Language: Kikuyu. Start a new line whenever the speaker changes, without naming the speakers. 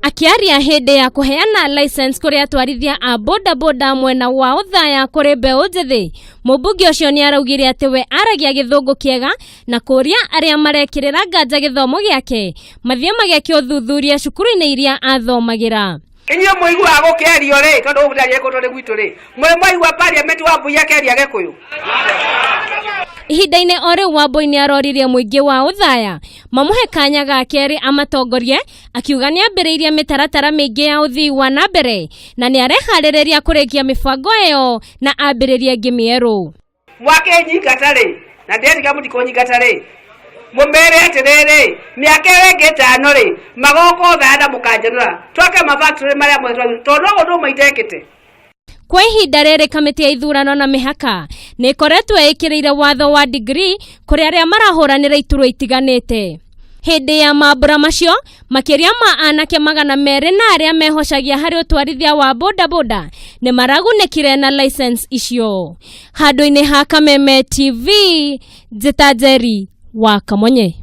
Akĩaria hĩndĩ ya kũheana license kũrĩ atwarithia a bodaboda mwena wa Othaya kũrĩ mbeũ njĩthĩ, mũmbunge ũcio nĩ araugire atĩ we aragia gĩthũngũ kĩega na kũria arĩa marekĩrĩra nganja gĩthomo gĩake mathiĩ mageke ũthuthuria cukuru-inĩ iria athomagĩra.
Inyuĩ mũiguaga gũkĩario rĩ, tondũ gũkũ ndĩraria gĩkũyũ tondũ nĩ gwitũ rĩ, mũrĩ mwaigua parliament Wambui akĩaria gĩkũyũ?
Ihinda-inĩ o rĩu Wambui nĩ aroririe mũingĩ wa Othaya mamũhe kanya ga kerĩ amatongorie, akiuga nĩ ambĩrĩirie mĩtaratara mĩingĩ ya ũthii wa na mbere na nĩ areharĩrĩria kũrĩkia mĩbango ĩyo na ambĩrĩrie ĩngĩ mĩerũ.
Mwakĩnyingata rĩ, na ndĩretiga mũtikũnyingata rĩ, mũmere atĩrĩrĩ, mĩaka ĩyo ĩngĩ ĩtano rĩ, magoka Othaya na mũkanjanũra, twake ma factory marĩa mothe tondũ no ũndũ ũmwe itekĩte.
Kwa ihinda rĩrĩ kamĩtĩ ya ithurano na mĩhaka nĩ ĩkoretwo ĩkĩrĩire watho wa degree kũrĩ arĩa marahũranĩra iturwa itiganĩte. Hĩndĩ ya mambura macio, makĩria ma anake 200 na arĩa mehocagia harĩ ũtwarithia wa bodaboda nĩ maragunĩkire na license icio. Handũ-inĩ ha Kameme TV, Njĩta Njeri wa Kamonye.